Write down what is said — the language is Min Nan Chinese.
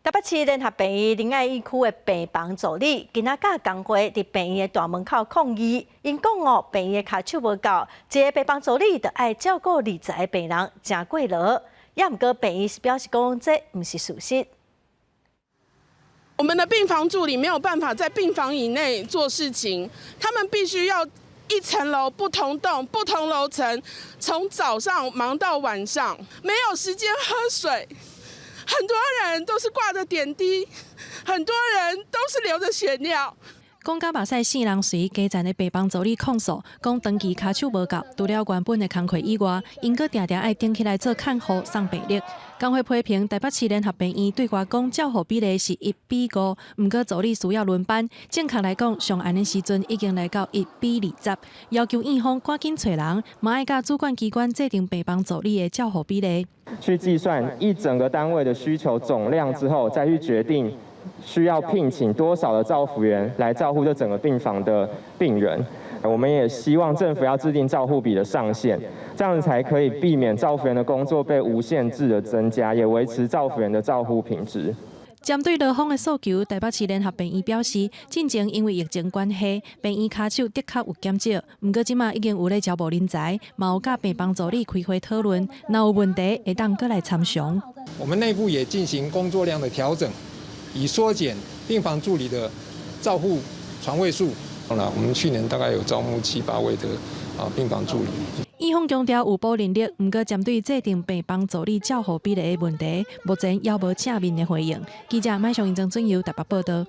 台北市聯合病院仁愛醫區的病房助理，今仔佮工會佇病院的大門口抗議，𪜶講哦，病院的跤手無夠，一个病房助理就愛照顧20个病人，誠過勞。也毋過病院是表示講，這毋是事實。我們的病房助理沒有辦法在病房以內做事情，他們必須要一層樓不同棟不同樓層，從早上忙到晚上，沒有時間喝水。很多人都是掛着點滴，很多人都是流着血尿。講甲目屎四人隨，基層的病房助理控訴，講長期跤手無夠，除了原本的工課以外，𪜶閣定定愛頂起來做看護送病歷。工會批評台北市聯合病院對外講照護比例是1比5，毋過助理需要輪班，正確來講，上晏的時陣已經來到1比20，要求院方趕緊揣人，嘛愛佮主管機關制定病房助理的照護比例。去計算一整個單位的需求總量之後，再去決定需要聘請多少的照護員來照護這整個病房的病人。我們也希望政府要制定照護比的上限，這樣子才可以避免照護員的工作被無限制的增加，也維持照護員的照護品質。針對勞方的訴求，台北市聯合病院表示，進前因為疫情關係，病院跤手的確有減少，毋過這馬已經有咧招募人才，嘛有佮病房助理開會討論，若有問題會當閣來參詳。我們內部也進行工作量的調整，以縮減病房助理的照護床位數。我們去年大概有招募七八位的病房助理。院方強調有補人力，毋過針對制定病房助理照護比例的問題，目前猶無正面的回應。記者麥尚英、曾俊佑台北報道。